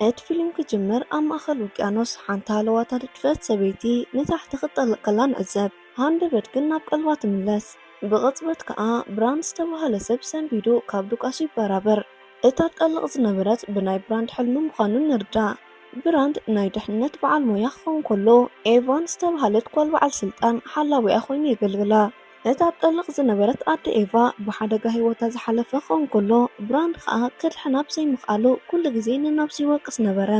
እቲ ፊልም ክጅምር ኣብ ማእከል ውቅያኖስ ሓንቲ ሃለዋታ ዝደፈአት ሰበይቲ ንታሕቲ ክትጠልቕ ከላ ንዕዘብ። ሃንደበት ግን ናብ ቀልባ ትምለስ። ብቕጽበት ከኣ ብራንድ ዝተባህለ ሰብ ሰንቢዱ ካብ ድቃሱ ይበራበር። እታ ትጠልቕ ዝነበረት ብናይ ብራንድ ሕልሚ ምዃኑ ንርዳእ። ብራንድ ናይ ድሕነት በዓል ሞያ ክኸውን ከሎ፣ ኤቫን ዝተባህለት ጓል በዓል ስልጣን ሓላዊኣ ኮይኑ የገልግላ። እታ ትጠልቕ ዝነበረት ኣደ ኤቫ ብሓደጋ ህይወታ ዝሓለፈ ክኸውን ከሎ፣ ብራንድ ከኣ ከድሕና ብዘይምኽኣሉ ኩሉ ግዜ ንነብሱ ይወቅስ ነበረ።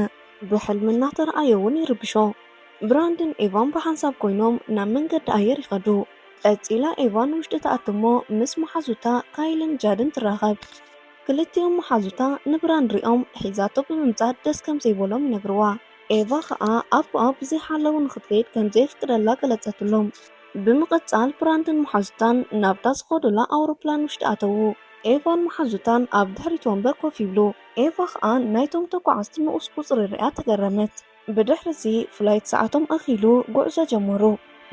ብሕልሚ እናተረኣየ እውን ይርብሾ። ብራንድን ኤቫን ብሓንሳብ ኮይኖም ናብ መንገዲ ኣየር ይኸዱ። ቀጺላ ኤቫ ንውሽጢ ትኣቱ እሞ ምስ መሓዙታ ካይልን ጃድን ትራኸብ። ክልቲኦም መሓዙታ ንብራንድ ሪኦም ሒዛቶ ብምምጻእ ደስ ከም ዘይበሎም ይነግርዋ። ኤቫ ኸኣ ኣቦኣ ብዘይ ሓላዊ ንኽትከይድ ከም ዘየፍቅደላ ገለጸትሎም። ብምቕጻል ብራንድን መሓዙታን ናብታ ዝኸዱላ ኣውሮፕላን ውሽጢ ኣተዉ። ኤቫን መሓዙታን ኣብ ድሕሪት ወንበር ኮፍ ይብሉ። ኤቫ ኸኣ ናይቶም ተጓዓዝቲ ንኡስ ቁጽሪ ሪኣ ተገረመት። ብድሕሪዚ ፍላይት ሰዓቶም ኣኺሉ ጉዕዞ ጀመሩ።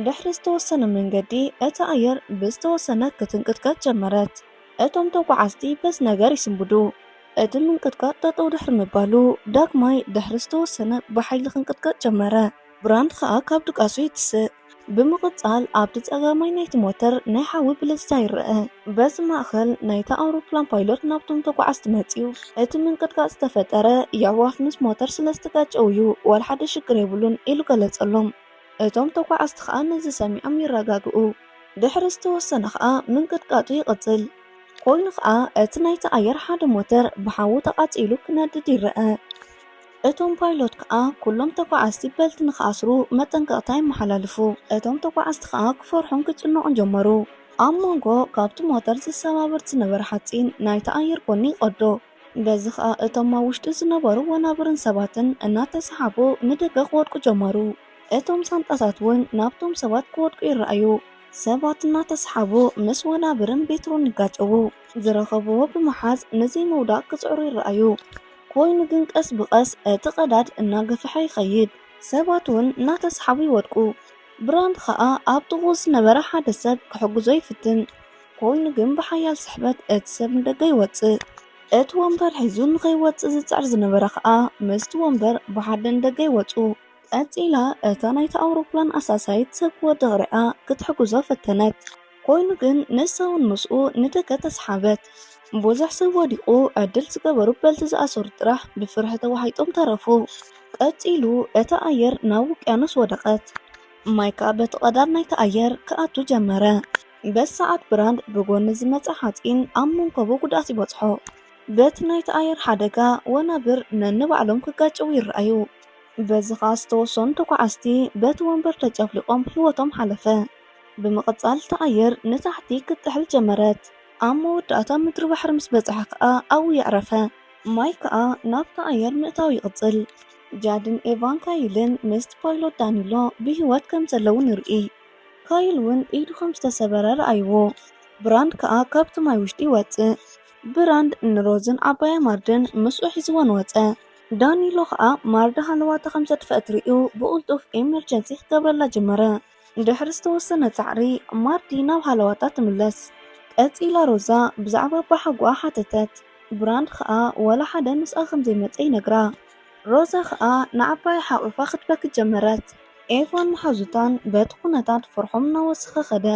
ድሕሪ ዝተወሰነ መንገዲ እታ ኣየር ብዝተወሰነ ክትንቅጥቀጥ ጀመረት። እቶም ተጓዓዝቲ በዚ ነገር ይስንብዱ። እቲ ምንቅጥቃጥ ጠጠው ድሕሪ ምባሉ ዳግማይ ድሕሪ ዝተወሰነ ብሓይሊ ክንቅጥቀጥ ጀመረ። ብራንድ ኸኣ ካብ ድቃሱ ይትስእ። ብምቕጻል ኣብቲ ጸጋማይ ናይቲ ሞተር ናይ ሓዊ ብልጭታ ይረአ። በዚ ማእከል ናይታ ኣውሮፕላን ፓይሎት ናብቶም ተጓዓዝቲ መጺኡ፣ እቲ ምንቅጥቃጥ ዝተፈጠረ የዕዋፍ ምስ ሞተር ስለ ዝተጋጨው እዩ፣ ዋላ ሓደ ሽግር የብሉን ኢሉ ገለጸሎም። እቶም ተጓዓዝቲ ኸኣ ነዚ ሰሚዖም ይረጋግኡ። ድሕሪ ዝተወሰነ ኸኣ ምንቅጥቃጡ ይቕጽል። ኮይኑ ኸኣ እቲ ናይቲ ኣየር ሓደ ሞተር ብሓዊ ተቓጺሉ ክነድድ ይረአ። እቶም ፓይሎት ከኣ ኩሎም ተጓዓዝቲ በልቲ ንኽኣስሩ መጠንቀቕታ የመሓላልፉ። እቶም ተጓዓዝቲ ከኣ ክፈርሑን ክጭነቑን ጀመሩ። ኣብ መንጎ ካብቲ ሞተር ዝሰባበር ዝነበረ ሓጺን ናይቲ ኣየር ጎኒ ይቐዶ። በዚ ከኣ እቶም ኣብ ውሽጢ ዝነበሩ ወናብርን ሰባትን እናተሰሓቡ ንደገ ክወድቁ ጀመሩ። እቶም ሳንጣታት እውን ናብቶም ሰባት ክወድቁ ይረኣዩ። ሰባት እናተሰሓቡ ምስ ወናብርን ቤትሮን ይጋጨዉ። ዝረኸብዎ ብምሓዝ ንዘይምውዳቕ ክጽዕሩ ይረኣዩ። ኮይኑ ግን ቀስ ብቐስ እቲ ቀዳድ እናገፍሐ ይኸይድ። ሰባት እውን እናተሰሓቡ ይወድቁ። ብራንድ ኸኣ ኣብ ጥቕኡ ዝነበረ ሓደ ሰብ ክሕግዞ ይፍትን። ኮይኑ ግን ብሓያል ስሕበት እቲ ሰብ ንደገ ይወጽእ። እቲ ወንበር ሒዙ ንኸይወጽእ ዝጽዕር ዝነበረ ኸኣ ምስቲ ወንበር ብሓደ ንደገ ይወጹ። ቀጺላ እታ ናይታ ኣውሮፕላን ኣሳሳይት ሰብ ክወድቕ ሪኣ ክትሕግዞ ፈተነት። ኮይኑ ግን ንሳ እውን ምስኡ ንደገ ተሰሓበት። ብዙሕ ሰብ ወዲቑ ዕድል ዝገበሩ በልቲ ዝኣሰሩ ጥራሕ ብፍርሒ ተዋሒጦም ተረፉ። ቀጺሉ እታ ኣየር ናብ ውቅያኖስ ወደቐት። ማይ ከኣ በቲ ቀዳድ ናይቲ ኣየር ክኣቱ ጀመረ። በዚ ሰዓት ብራንድ ብጎኒ ዝመጸ ሓጺን ኣብ መንከቡ ጉድኣት ይበጽሖ። በቲ ናይቲ ኣየር ሓደጋ ወናብር ነንባዕሎም ክጋጨዉ ይረኣዩ። በዚ ኸኣ ዝተወሰኑ ተጓዓዝቲ በቲ ወንበር ተጨፍሊቖም ህይወቶም ሓለፈ። ብምቕጻል እቲ ኣየር ንታሕቲ ክትጥሕል ጀመረት። ኣብ መወዳእታ ምድሪ ባሕሪ ምስ በጽሐ ከኣ ኣብኡ የዕረፈ። ማይ ከኣ ናብቲ ኣየር ምእታው ይቕጽል። ጃድን ኤቫን ካይልን ምስቲ ፓይሎት ዳኒሎ ብህይወት ከም ዘለዉ ንርኢ። ካይል እውን ኢዱ ከም ዝተሰበረ ረኣይዎ። ብራንድ ከኣ ካብቲ ማይ ውሽጢ ይወጽእ። ብራንድ ንሮዝን ዓባያ ማርድን ምስኡ ሒዝወን ወጸ። ዳኒሎ ከኣ ማርዲ ሃለዋታ ከም ዘጥፈአት ርእዩ ብቕልጡፍ ኤመርጀንሲ ክገብረላ ጀመረ። ድሕሪ ዝተወሰነ ጻዕሪ ማርዲ ናብ ሃለዋታ ትምለስ። ቀጺላ ሮዛ ብዛዕባ ኣባሓጎኣ ሓተተት። ብራንድ ከኣ ዋላ ሓደ ምስኣ ከም ዘይመጸ ይነግራ። ሮዛ ከኣ ንዓባያ ሓቑፋ ክትበኪ ጀመረት። ኤቫን መሓዙታን በቲ ኩነታት ፍርሖም እናወሰኸ ከደ።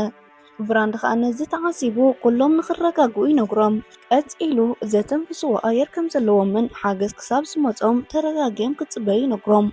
ብራንድ ከኣ ነዚ ተዓዚቡ ኩሎም ንኽረጋግኡ ይነግሮም። ቀጺሉ ዘተንፍስዎ ኣየር ከም ዘለዎምን ሓገዝ ክሳብ ዝመጾም ተረጋጊኦም ክጽበዩ ይነግሮም።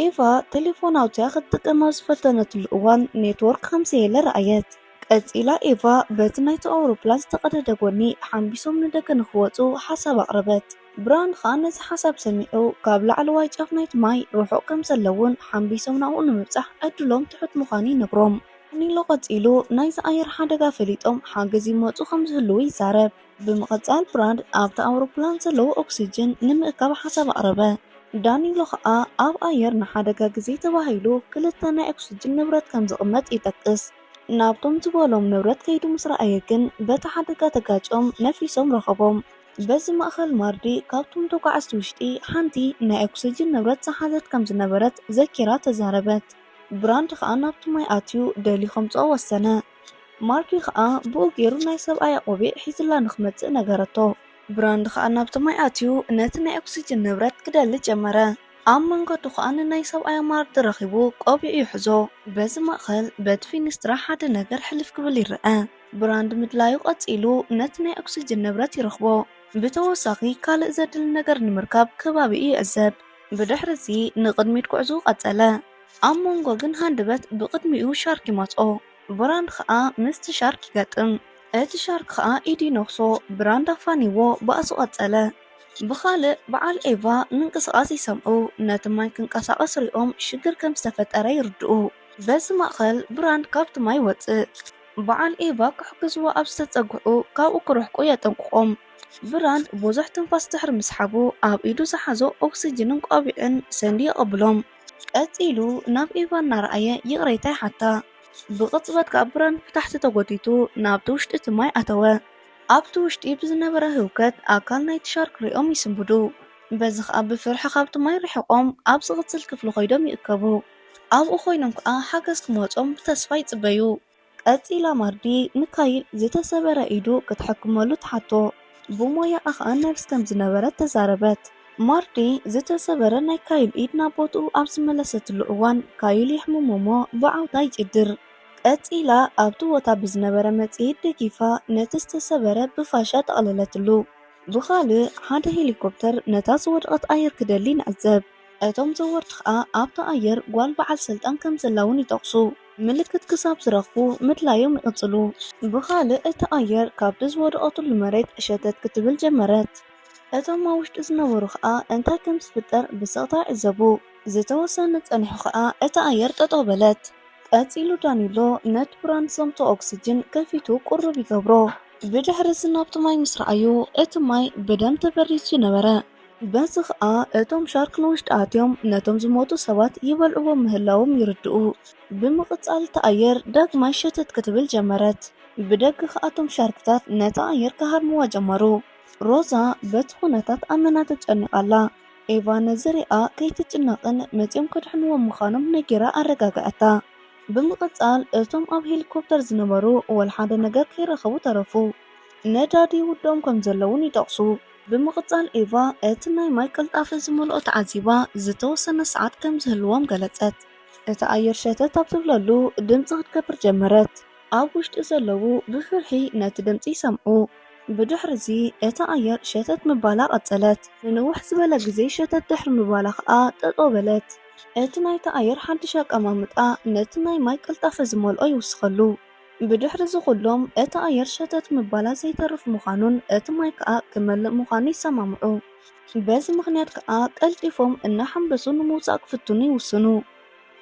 ኤቫ ቴሌፎን ኣውጺኣ ክትጥቀም ኣብ ዝፈተነትሉ እዋን ኔትወርክ ከም ዘየለ ረኣየት። ቀጺላ ኤቫ በቲ ናይቲ ኣውሮፕላን ዝተቐደደ ጎኒ ሓምቢሶም ንደገ ንኽወጹ ሓሳብ ኣቕረበት። ብራንድ ከኣ ነዚ ሓሳብ ሰሚዑ ካብ ላዕለዋይ ጫፍ ናይቲ ማይ ርሑቕ ከም ዘለውን ሓምቢሶም ናብኡ ንምብጻሕ ዕድሎም ትሑት ምዃኑ ይነግሮም። ዳኒሎ ቀጺሉ ናይዚ ኣየር ሓደጋ ፈሊጦም ሓገዝ ይመጹ ከም ዝህልዉ ይዛረብ። ብምቕጻል ብራንድ ኣብቲ ኣውሮፕላን ዘለዉ ኦክሲጅን ንምእካብ ሓሳብ ኣቕረበ። ዳኒሎ ከኣ ኣብ ኣየር ንሓደጋ ግዜ ተባሂሉ ክልተ ናይ ኦክሲጅን ንብረት ከም ዝቕመጥ ይጠቅስ። ናብቶም ዝበሎም ንብረት ከይዱ ምስ ረኣየ ግን በቲ ሓደጋ ተጋጭዮም ነፊሶም ረኸቦም። በዚ ማእከል ማርዲ ካብቶም ተጓዓዝቲ ውሽጢ ሓንቲ ናይ ኦክሲጅን ንብረት ዝሓዘት ከም ዝነበረት ዘኪራ ተዛረበት። ብራንድ ከኣ ናብቲ ማይ ኣትዩ ደልዩ ከምጽኦ ወሰነ። ማርዲ ከኣ ብኡ ገይሩ ናይ ሰብኣያ ቆቢዕ ሒዝላ ንኽመጽእ ነገረቶ። ብራንድ ከኣ ናብቲ ማይ ኣትዩ ነቲ ናይ ኦክሲጅን ንብረት ክደሊ ጀመረ። ኣብ መንገዱ ከኣ ንናይ ሰብኣይ ኣማርዲ ረኺቡ ቆቢዑ ይሕዞ። በዚ ማእኸል በቲ ፊኒስትራ ሓደ ነገር ሕልፍ ክብል ይረአ። ብራንድ ምድላዩ ቀጺሉ ነቲ ናይ ኦክሲጅን ንብረት ይረኽቦ። ብተወሳኺ ካልእ ዘድሊ ነገር ንምርካብ ከባቢኡ ይዕዘብ። ብድሕሪ እዚ ንቕድሚት ጉዕዞኡ ቀጸለ። ኣብ መንጎ ግን ሃንደበት ብቕድሚኡ ሻርክ ይመጽኦ። ብራንድ ከኣ ምስቲ ሻርክ ይገጥም። እቲ ሻርክ ከኣ ኢዱ ይነኽሶ። ብራንድ ኣፋኒዎ ባእሱ ቀጸለ። ብኻልእ በዓል ኤቫ ምንቅስቓስ ይሰምዑ። ነቲ ማይ ክንቀሳቐስ ሪኦም ሽግር ከም ዝተፈጠረ ይርድኡ። በዚ ማእኸል ብራንድ ካብቲ ማይ ይወጽእ። በዓል ኤቫ ክሕግዝዎ ኣብ ዝተጸግዑ ካብኡ ክርሕቁ የጠንቅቖም። ብራንድ ብዙሕ ትንፋስ ድሕሪ ምስሓቡ ኣብ ኢዱ ዝሓዞ ኦክሲጅንን ቆቢዕን ሰንዲ የቐብሎም። ቀጺሉ ናብ ኤቫ እናረኣየ ይቕሬታ ይሓታ። ብቕጽበት ከኣ ብራንድ ብታሕቲ ተጎቲቱ ናብቲ ውሽጢ እቲ ማይ ኣተወ። ኣብቲ ውሽጢ ብዝነበረ ህውከት ኣካል ናይቲ ሻርክ ሪኦም ይስንብዱ። በዚ ከኣ ብፍርሒ ካብቲ ማይ ርሒቖም ኣብ ዝቕጽል ክፍሊ ኮይዶም ይእከቡ። ኣብኡ ኮይኖም ከኣ ሓገዝ ክመጾም ብተስፋ ይጽበዩ። ቀጺላ ማርዲ ንካይል ዝተሰበረ ኢዱ ክትሕክመሉ ትሓቶ። ብሞያኣ ከኣ ነርስ ከም ዝነበረት ተዛረበት። ማርዲ ዝተሰበረ ናይ ካይል ኢድ ናብ ቦትኡ ኣብ ዝመለሰትሉ እዋን ካይል የሕምሞ እሞ ብዓውታ ይጭድር። ቀጺላ ኣብቲ ቦታ ብዝነበረ መጽሔት ደጊፋ ነቲ ዝተሰበረ ብፋሻ ጠቕለለትሉ። ብኻልእ ሓደ ሄሊኮፕተር ነታ ዝወደቐት ኣየር ክደሊ ንዕዘብ። እቶም ዘወርቲ ከኣ ኣብቲ ኣየር ጓል በዓል ስልጣን ከም ዘላ እውን ይጠቕሱ። ምልክት ክሳብ ዝረኽቡ ምድላዮም ይቕጽሉ። ብኻልእ እቲ ኣየር ካብቲ ዝወደቐትሉ መሬት ሸተት ክትብል ጀመረት። እቶም ኣብ ውሽጢ ዝነበሩ ከኣ እንታይ ከም ዝፍጠር ብስቕታ ይዕዘቡ። ዝተወሰነ ጸኒሑ ከኣ እታ ኣየር ጠጠው በለት። ቀጺሉ ዳኒሎ ነቲ ብራንድ ዘምጽኦ ኦክሲጅን ከፊቱ ቁሩብ ይገብሮ። ብድሕሪ እዚ ናብቲ ማይ ምስ ረኣዩ እቲ ማይ ብደም ተበሪዙ ነበረ። በዚ ከኣ እቶም ሻርክ ንውሽጢ ኣትዮም ነቶም ዝሞቱ ሰባት ይበልዕዎም ምህላዎም ይርድኡ። ብምቕጻል እቲ ኣየር ዳግማይ ሸተት ክትብል ጀመረት። ብደገ ከኣ እቶም ሻርክታት ነቲ ኣየር ክሃርምዋ ጀመሩ። ሮዛ በቲ ኩነታት ኣመና ተጨኒቓ ኣላ። ኤቫ ነዚ ሪኣ ከይትጭነቕን መጺኦም ከድሕንዎም ምዃኖም ነጊራ ኣረጋግዐታ። ብምቕጻል እቶም ኣብ ሄሊኮፕተር ዝነበሩ ወላ ሓደ ነገር ከይረኸቡ ተረፉ። ነዳዲ ይውድኦም ከም ዘለውን ይጠቕሱ። ብምቕጻል ኤቫ እቲ ናይ ማይ ቅልጣፈ ዝመልኦ ተዓዚባ ዝተወሰነ ሰዓት ከም ዝህልዎም ገለጸት። እቲ ኣየር ሸተት ኣብ ትብለሉ ድምጺ ክትገብር ጀመረት። ኣብ ውሽጢ ዘለዉ ብፍርሒ ነቲ ድምጺ ይሰምዑ። ብድሕሪ እዚ እታ ኣየር ሸተት ምባላ ቀጸለት። ንንውሕ ዝበለ ግዜ ሸተት ድሕሪ ምባላ ከኣ ጠጠው በለት። እቲ ናይቲ ኣየር ሓድሽ ኣቀማምጣ ነቲ ናይ ማይ ቅልጣፈ ዝመልኦ ይውስኸሉ። ብድሕሪ እዚ ኩሎም እቲ ኣየር ሸተት ምባላ ዘይተርፍ ምዃኑን እቲ ማይ ከኣ ክመልእ ምዃኑ ይሰማምዑ። በዚ ምኽንያት ከኣ ቀልጢፎም እናሓንበሱ ንምውጻእ ክፍትኑ ይውስኑ።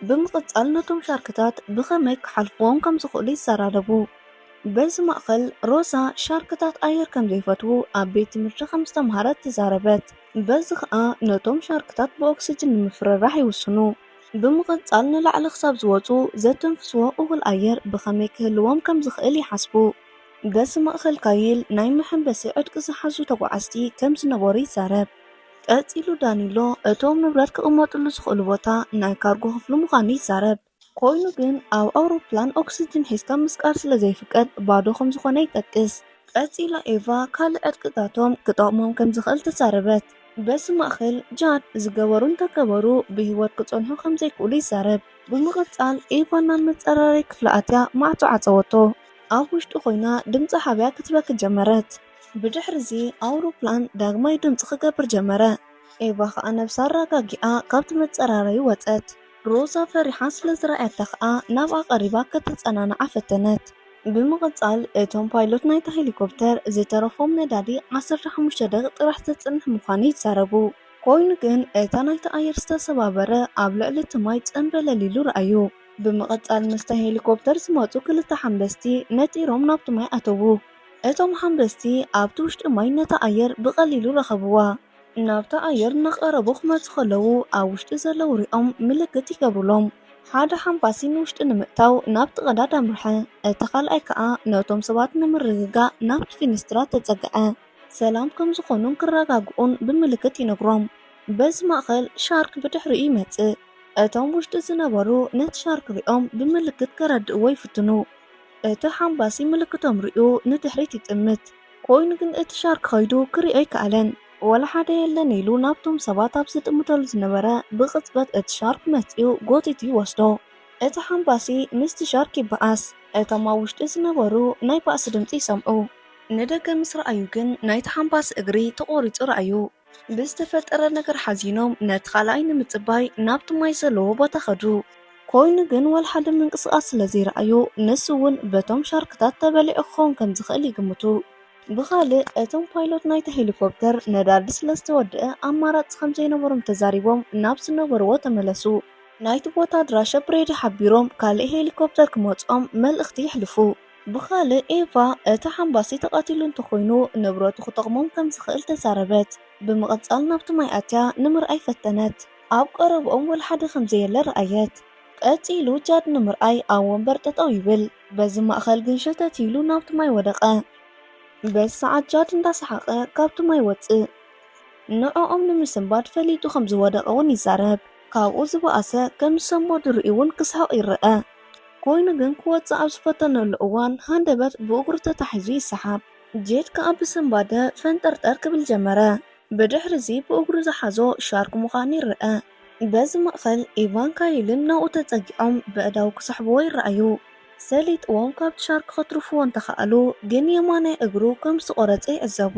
ብምቕጻል ነቶም ሻርክታት ብኸመይ ክሓልፍዎም ከም ዝኽእሉ ይዘራረቡ። በዚ ማእከል ሮዛ ሻርክታት ኣየር ከም ዘይፈትዉ ኣብ ቤት ትምህርቲ ከም ዝተምሃረት ተዛረበት። በዚ ከኣ ነቶም ሻርክታት ብኦክስጅን ንምፍርራሕ ይውስኑ። ብምቕጻል ንላዕሊ ክሳብ ዝወጹ ዘተንፍስዎ እኹል ኣየር ብኸመይ ክህልዎም ከም ዝኽእል ይሓስቡ። በዚ ማእከል ካይል ናይ መሐንበሲ ዕጥቂ ዝሓዙ ተጓዓዝቲ ከም ዝነበሩ ይዛረብ። ቀጺሉ ዳኒሎ እቶም ንብረት ክቕመጥሉ ዝኽእሉ ቦታ ናይ ካርጎ ክፍሊ ምዃኑ ይዛረብ። ኮይኑ ግን ኣብ ኣውሮፕላን ኦክስጅን ሒዝካ ምስቃል ስለ ዘይፍቀድ ባዶ ከም ዝኾነ ይጠቅስ። ቀጺላ ኤቫ ካልእ ዕጥቅታቶም ክጠቕሞም ከም ዝኽእል ተዛረበት። በዚ ማእከል ጃድ ዝገበሩ እንተገበሩ ብህይወት ክጸንሑ ከም ዘይክእሉ ይዛረብ። ብምቕጻል ኤቫ ናብ መጸራረይ ክፍሊ ኣትያ ማዕጾ ዓጸወቶ። ኣብ ውሽጢ ኮይና ድምጺ ሓብያ ክትበኪ ጀመረት። ብድሕሪ እዚ ኣውሮፕላን ዳግማይ ድምጺ ክገብር ጀመረ። ኤቫ ከኣ ነብሳ ኣረጋጊኣ ካብቲ መጸራረይ ወጸት። ሮዛ ፈሪሓ ስለ ዝረኣየታ ከኣ ናብኣ ቀሪባ ከተጸናንዓ ፈተነት። ብምቕጻል እቶም ፓይሎት ናይታ ሄሊኮፕተር ዝተረፎም ነዳዲ ዓሰርተ ሓሙሽተ ደቂቕ ጥራሕ ዘጽንሕ ምዃኑ ይዛረቡ። ኮይኑ ግን እታ ናይቲ ኣየር ዝተሰባበረ ኣብ ልዕሊ እቲ ማይ ጸምበለል ኢሉ ረኣዩ። ብምቕጻል ምስታ ሄሊኮፕተር ዝመጹ ክልተ ሓንበስቲ ነጢሮም ናብቲ ማይ ኣተዉ። እቶም ሓንበስቲ ኣብቲ ውሽጢ ማይ ነታ ኣየር ብቐሊሉ ረኸብዋ። ናብታ ኣየር እናቐረቡ ክመጹ ከለዉ ኣብ ውሽጢ ዘለዉ ሪኦም ምልክት ይገብሩሎም። ሓደ ሓንባሲ ንውሽጢ ንምእታው ናብቲ ቀዳድ ኣምርሐ። እቲ ካልኣይ ከኣ ነቶም ሰባት ንምርግጋእ ናብቲ ፊንስትራ ተጸግዐ። ሰላም ከም ዝኾኑን ክረጋግኡን ብምልክት ይነግሮም። በዚ ማእከል ሻርክ ብድሕሪኡ ይመጽእ። እቶም ውሽጢ ዝነበሩ ነቲ ሻርክ ሪኦም ብምልክት ከረድእዎ ይፍትኑ። እቲ ሓንባሲ ምልክቶም ሪኡ ንድሕሪት ይጥምት። ኮይኑ ግን እቲ ሻርክ ከይዱ ክሪኦ ኣይከኣለን። ወላ ሓደ የለን ኢሉ ናብቶም ሰባት ኣብ ዝጥምተሉ ዝነበረ ብቕጽበት እቲ ሻርክ መጺኡ ጎቲቱ ይወስዶ። እቲ ሓምባሲ ምስቲ ሻርክ ይበኣስ። እቶም ኣብ ውሽጢ ዝነበሩ ናይ ባእሲ ድምጺ ይሰምዑ። ንደገ ምስ ረኣዩ ግን ናይቲ ሓምባሲ እግሪ ተቖሪጹ ረኣዩ። ብዝተፈጠረ ነገር ሓዚኖም ነቲ ካልኣይ ንምጽባይ ናብቲ ማይ ዘለዎ ቦታ ከዱ። ኮይኑ ግን ወላ ሓደ ምንቅስቓስ ስለ ዘይረኣዩ ንሱ እውን በቶም ሻርክታት ተበሊዑ ክኸውን ከም ዝኽእል ይግምቱ። ብኻልእ እቶም ፓይሎት ናይቲ ሄሊኮፕተር ነዳዲ ስለ ዝተወደአ ኣማራጺ ከም ዘይነበሮም ተዛሪቦም ናብ ዝነበርዎ ተመለሱ። ናይቲ ቦታ ኣድራሻ ብሬድዮ ሓቢሮም ካልእ ሄሊኮፕተር ክመጾም መልእኽቲ የሕልፉ። ብኻልእ ኤቫ እቲ ሓምባሲ ተቐቲሉ እንተኾይኑ ንብረቱ ክጠቕሞም ከም ዝኽእል ተዛረበት። ብምቕጻል ናብቲ ማይ ኣትያ ንምርኣይ ፈተነት። ኣብ ቀረብኦም ወላ ሓደ ከም ዘየለ ረኣየት። ቀጺሉ ጃድ ንምርኣይ ኣብ ወንበር ጠጠው ይብል። በዚ ማእኸል ግን ሸተት ኢሉ ናብቲ ማይ ወደቐ። በዚ ሰዓት ጃድ እንዳሰሓቐ ካብቲ ማይ ወጽእ። ንዕኦም ንምስንባድ ፈሊጡ ከም ዝወደቐ እውን ይዛረብ። ካብኡ ዝበኣሰ ከም ዝሰንበዱ ርእዩ እውን ክስሕቕ ይረአ። ኮይኑ ግን ክወጽእ ኣብ ዝፈተነሉ እዋን ሃንደበት ብእግሩ ተታሒዙ ይሰሓብ። ጄድ ከኣ ብስንባደ ፈንጠርጠር ክብል ጀመረ። ብድሕሪ እዚ ብእግሩ ዝሓዞ ሻርክ ምዃኑ ይረአ። በዚ ማእኸል ኢቫን ካይልን ናብኡ ተጸጊዖም በእዳው ክስሕብዎ ይረኣዩ። ሰሊጥዎም ካብቲ ሻርክ ከትርፍዎ እንተኸኣሉ ግን የማናይ እግሩ ከም ዝተቖረጸ ይዕዘቡ።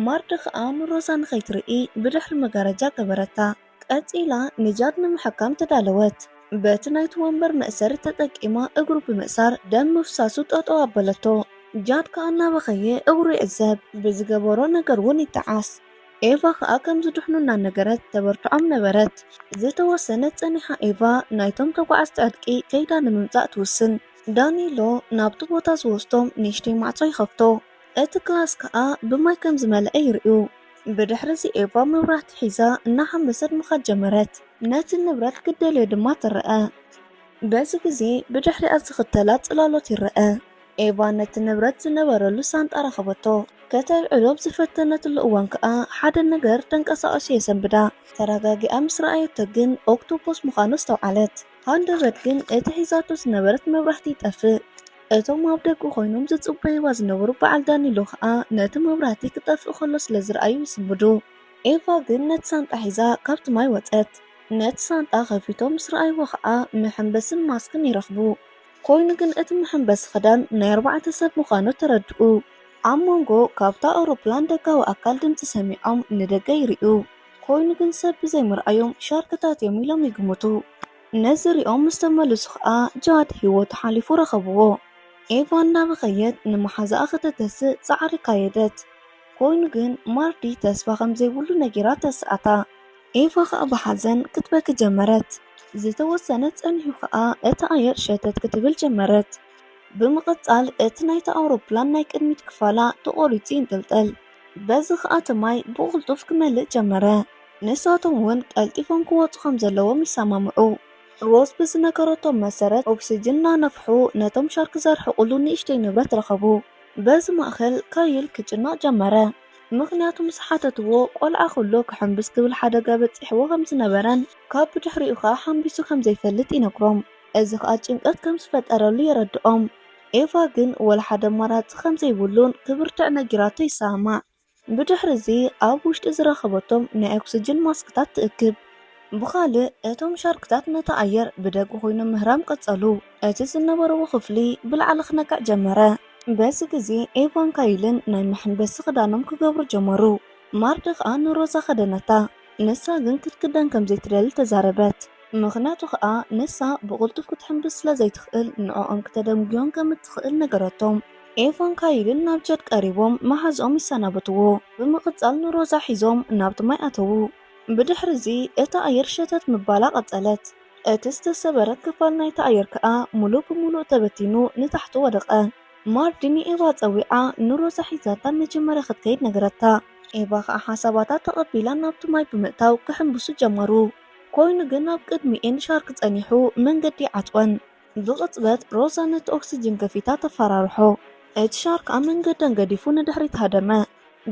ማርዲ ከኣ ንሮዛ ንኸይትርኢ ብድሕሪ መጋረጃ ገበረታ። ቀጺላ ንጃድ ንምሕካም ተዳለወት። በቲ ናይቲ ወንበር መእሰሪ ተጠቂማ እግሩ ብምእሳር ደም ምፍሳሱ ጠጠው ኣበለቶ። ጃድ ከኣ እናበኸየ እግሩ ይዕዘብ። ብዝገበሮ ነገር እውን ይጠዓስ። ኤቫ ከኣ ከም ዝድሕኑ እናነገረት ተበርትዖም ነበረት። ዝተወሰነ ጸኒሓ ኤቫ ናይቶም ተጓዓዝቲ ዕጥቂ ከይዳ ንምምጻእ ትውስን። ዳኒሎ ናብቲ ቦታ ዝወስዶም ንእሽተይ ማዕጾ ይኸፍቶ። እቲ ክላስ ከኣ ብማይ ከም ዝመልአ ይርእዩ። ብድሕሪ እዚ ኤቫ መብራህቲ ሒዛ እናሓመሰት ምኻድ ጀመረት። ነቲ ንብረት ክትደልዮ ድማ ትረአ። በዚ ግዜ ብድሕሪኣ ዝኽተላ ጽላሎት ይረአ። ኤቫ ነቲ ንብረት ዝነበረሉ ሳንጣ ረኸበቶ። ከተብዕሎ ኣብ ዝፈተነትሉ እዋን ከኣ ሓደ ነገር ተንቀሳቒሱ የሰንብዳ። ተረጋጊኣ ምስ ረኣየቶ ግን ኦክቶፖስ ምዃኑ ኣስተውዓለት። ሃንደበት ግን እቲ ሒዛቶ ዝነበረት መብራህቲ ይጠፍእ። እቶም ኣብ ደገ ኮይኖም ዝጽበይዋ ዝነበሩ በዓል ዳኒሎ ከኣ ነቲ መብራህቲ ክጠፍእ ከሎ ስለ ዝረኣዩ ይስንብዱ። ኤቫ ግን ነቲ ሳንጣ ሒዛ ካብቲ ማይ ወጸት። ነቲ ሳንጣ ከፊቶም ምስ ረኣይዎ ከኣ መሐንበስን ማስክን ይረኽቡ። ኮይኑ ግን እቲ መሐንበሲ ክዳን ናይ ኣርባዕተ ሰብ ምዃኑ ተረድኡ። ኣብ መንጎ ካብታ ኣውሮፕላን ደጋዊ ኣካል ድምጺ ሰሚዖም ንደገ ይርእዩ። ኮይኑ ግን ሰብ ብዘይምርኣዮም ሻርክታት እዮም ኢሎም ይግምቱ። ነዚ ሪኦም ምስ ተመልሱ ከኣ ጃድ ህይወቱ ሓሊፉ ረኸብዎ። ኤቫ እናበኸየት ንመሓዛኣ ከተተስእ ጻዕሪ ካየደት። ኮይኑ ግን ማርዲ ተስፋ ከም ዘይብሉ ነጊራ ተስኣታ። ኤቫ ከኣ ብሓዘን ክትበኪ ጀመረት። ዝተወሰነ ጸኒሑ ከኣ እቲ ኣየር ሸተት ክትብል ጀመረት። ብምቕጻል እቲ ናይቲ ኣውሮፕላን ናይ ቅድሚት ክፋላ ተቖሪጹ ይንጥልጠል። በዚ ከኣ እቲ ማይ ብቕልጡፍ ክመልእ ጀመረ። ንሳቶም እውን ቀልጢፎም ክወጹ ከም ዘለዎም ይሰማምዑ። ሮዝ ብዝነገረቶም መሰረት ኦክስጅን እናነፍሑ ነቶም ሻርክ ዘርሕቑሉ ንእሽተይ ንብረት ረኸቡ። በዚ ማእከል ካይል ክጭነቕ ጀመረ። ምኽንያቱ ምስ ሓተትዎ ቆልዓ ከሎ ክሕምብስ ክብል ሓደጋ በጺሕዎ ከም ዝነበረን ካብ ብድሕሪኡ ከኣ ሓምቢሱ ከም ዘይፈልጥ ይነግሮም። እዚ ከኣ ጭንቀት ከም ዝፈጠረሉ የረድኦም። ኤቫ ግን ወላ ሓደ ኣማራጺ ከም ዘይብሉን ክብርትዕ ነጊራቶ ይሰማማዕ። ብድሕሪ እዚ ኣብ ውሽጢ ዝረኸበቶም ናይ ኦክስጅን ማስክታት ትእክብ። ብኻልእ እቶም ሻርክታት ነቲ ኣየር ብደገ ኮይኖም ምህራም ቀጸሉ። እቲ ዝነበርዎ ክፍሊ ብላዕሊ ክነቅዕ ጀመረ። በዚ ግዜ ኤቫን ካይልን ናይ መሐንበሲ ክዳኖም ክገብሩ ጀመሩ። ማርዲ ከኣ ንሮዛ ከደነታ። ንሳ ግን ክትክደን ከም ዘይትደሊ ተዛረበት። ምኽንያቱ ከኣ ንሳ ብቕልጡፍ ክትሕምብስ ስለ ዘይትኽእል ንዕኦም ክተደንጉዮም ከም እትኽእል ነገረቶም። ኤቫን ካይልን ናብ ጃድ ቀሪቦም መሓዝኦም ይሰናበትዎ። ብምቕጻል ንሮዛ ሒዞም ናብቲ ማይ ኣተዉ። ብድሕሪ እዚ እታ ኣየር ሸተት ምባላ ቀጸለት። እቲ ዝተሰበረ ክፋል ናይቲ ኣየር ከኣ ምሉእ ብምሉእ ተበቲኑ ንታሕቲ ወደቐ። ማርዲ ንኤቫ ጸዊዓ ንሮዛ ሒዛታ መጀመርያ ክትከይድ ነገረታ። ኤቫ ከኣ ሓሳባታ ተቐቢላ ናብቲ ማይ ብምእታው ክሕምብሱ ጀመሩ። ኮይኑ ግን ኣብ ቅድሚኤን ሻርክ ጸኒሑ መንገዲ ይዓጽወን። ብቕጽበት ሮዛ ነቲ ኦክስጅን ከፊታ ተፈራርሖ። እቲ ሻርክ ኣብ መንገደን ገዲፉ ንድሕሪት ሃደመ።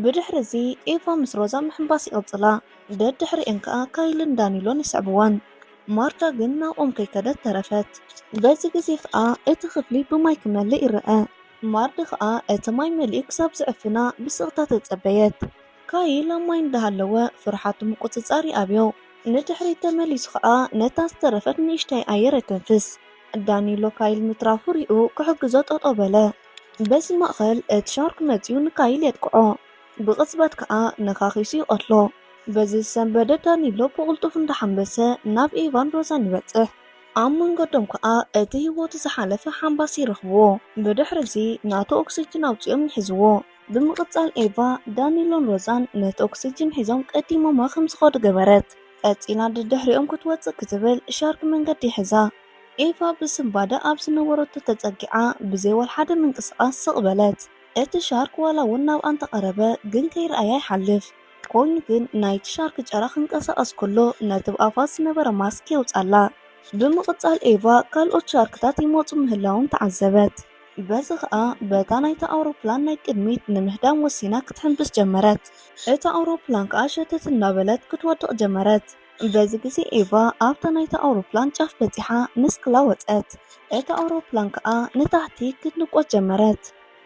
ብድሕሪ እዚ ኤቫ ምስ ሮዛ ምሕንባስ ይቕጽላ። ደድሕሪኤን ከኣ ካይልን ዳኒሎን ይስዕብወን። ማርታ ግን ናብኦም ከይከደት ተረፈት። በዚ ግዜ ከኣ እቲ ክፍሊ ብማይ ክመልእ ይረአ። ማርዲ ከኣ እቲ ማይ መሊኡ ክሳብ ዝዕፍና ብስቕታ ተጸበየት። ካይል ኣብ ማይ እንዳሃለወ ፍርሓቱ ምቁጽጻር ይኣብዮ። ንድሕሪት ተመሊሱ ከኣ ነታ ዝተረፈት ንእሽተይ ኣየር የተንፍስ። ዳኒሎ ካይል ምትራፉ ሪኡ ክሕግዞ ጠጠው በለ። በዚ ማእኸል እቲ ሻርክ መጺኡ ንካይል የጥቅዖ። ብቕጽበት ከኣ ነኻኺሱ ይቐትሎ። በዚ ዝሰንበደ ዳኒሎ ብቕልጡፍ እንዳሓንበሰ ናብ ኤቫን ሮዛን ይበጽሕ። ኣብ መንገዶም ከኣ እቲ ህይወቱ ዝሓለፈ ሓንባስ ይረኽብዎ። ብድሕርዚ ናቱ ኦክሲጅን ኣውጺኦም ይሕዝዎ። ብምቕጻል ኤቫ፣ ዳኒሎን ሮዛን ነቲ ኦክሲጅን ሒዞም ቀዲሞማ ከም ዝኸዱ ገበረት። ቀጺላ ድድሕሪኦም ክትወጽእ ክትብል ሻርክ መንገዲ ሒዛ። ኤቫ ብስንባደ ኣብ ዝነበረቶ ተጸጊዓ ብዘይ ዋላ ሓደ ምንቅስቓስ ስቕ በለት። እቲ ሻርክ ዋላ እውን ናብኣ እንተቐረበ ግን ከይረኣያ ይሓልፍ። ኮይኑ ግን ናይቲ ሻርክ ጨራ ክንቀሳቐስ ከሎ ነቲ ብኣፋ ዝነበረ ማስክ የውጻላ። ብምቕጻል ኤቫ ካልኦት ሻርክታት ይመጹ ምህላዎም ተዓዘበት። በዚ ኸኣ በታ ናይታ ኣውሮፕላን ናይ ቅድሚት ንምህዳም ወሲና ክትሕንብስ ጀመረት። እታ ኣውሮፕላን ከኣ ሸተት እናበለት ክትወድቕ ጀመረት። በዚ ግዜ ኤቫ ኣብታ ናይታ ኣውሮፕላን ጫፍ በጺሓ ንስክላ ወጸት። እታ ኣውሮፕላን ከኣ ንታሕቲ ክትንቆት ጀመረት።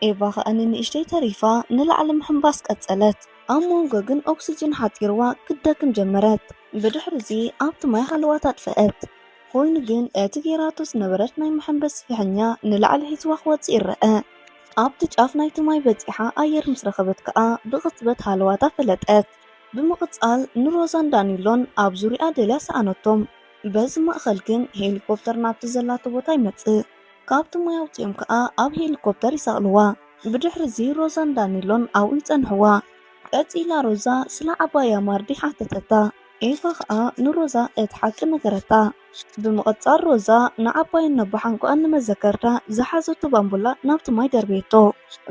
ኤቫ ኸኣ ንንእሽተይ ተሪፋ ንላዕሊ ምሕንባስ ቀጸለት። ኣብ መንጎ ግን ኦክሲጅን ሓጺርዋ ክትደክም ጀመረት። ብድሕርዚ ኣብቲ ማይ ሃለዋታ ኣጥፍአት። ኮይኑ ግን እቲ ጌራቶ ዝነበረት ናይ መሐንበሲ ፍሕኛ ንላዕሊ ሒዝዋ ክወጽእ ይረአ። ኣብቲ ጫፍ ናይቲ ማይ በጺሓ ኣየር ምስ ረኸበት ከኣ ብቕጽበት ሃለዋታ ፈለጠት። ብምቕጻል ንሮዛን ዳኒሎን ኣብ ዙርያ ደልያ ሰኣነቶም። በዚ ማእኸል ግን ሄሊኮፕተር ናብቲ ዘላቶ ቦታ ይመጽእ። ካብቲ ማይ ኣውጺኦም ከኣ ኣብ ሄሊኮፕተር ይሰቕልዋ። ብድሕርዚ ሮዛን ዳኒሎን ኣብኡ ይጸንሕዋ። ቀጺላ ሮዛ ስለ ዓባያ ማርዲ ሓተተታ። ኤቫ ከኣ ንሮዛ እቲ ሓቂ ነገረታ። ብምቕጻል ሮዛ ንዓባየን ነቦሓንኮኣን ንመዘከርታ ዝሓዘቶ ባምቡላ ናብቲ ማይ ደርበየቶ።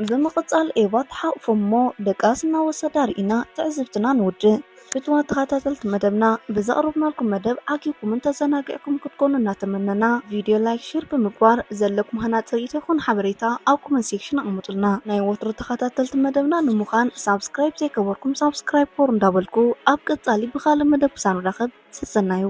ብምቕጻል ኤቫ ተሓቑፎም እሞ ድቃስ እናወሰዳ ርኢና ትዕዝብትና ንውድእ። ፍትዋት ተኸታተልቲ መደብና፣ ብዘቕረብናልኩም መደብ ዓጊብኩምን ተዘናጊዕኩም ክትኮኑ እናተመነና፣ ቪድዮ ላይክ፣ ሼር ብምግባር ዘለኩም ሃናጺ ርእይቶ ይኹን ሓበሬታ ኣብ ኮመንት ሴክሽን ኣቐምጡልና። ናይ ወትሩ ተኸታተልቲ መደብና ንምዃን ሳብስክራይብ ዘይገበርኩም ሳብስክራይብ ግበሩ እንዳበልኩ ኣብ ቀጻሊ ብኻልእ መደብ ክሳብ ንራኸብ ሰሰናዩ።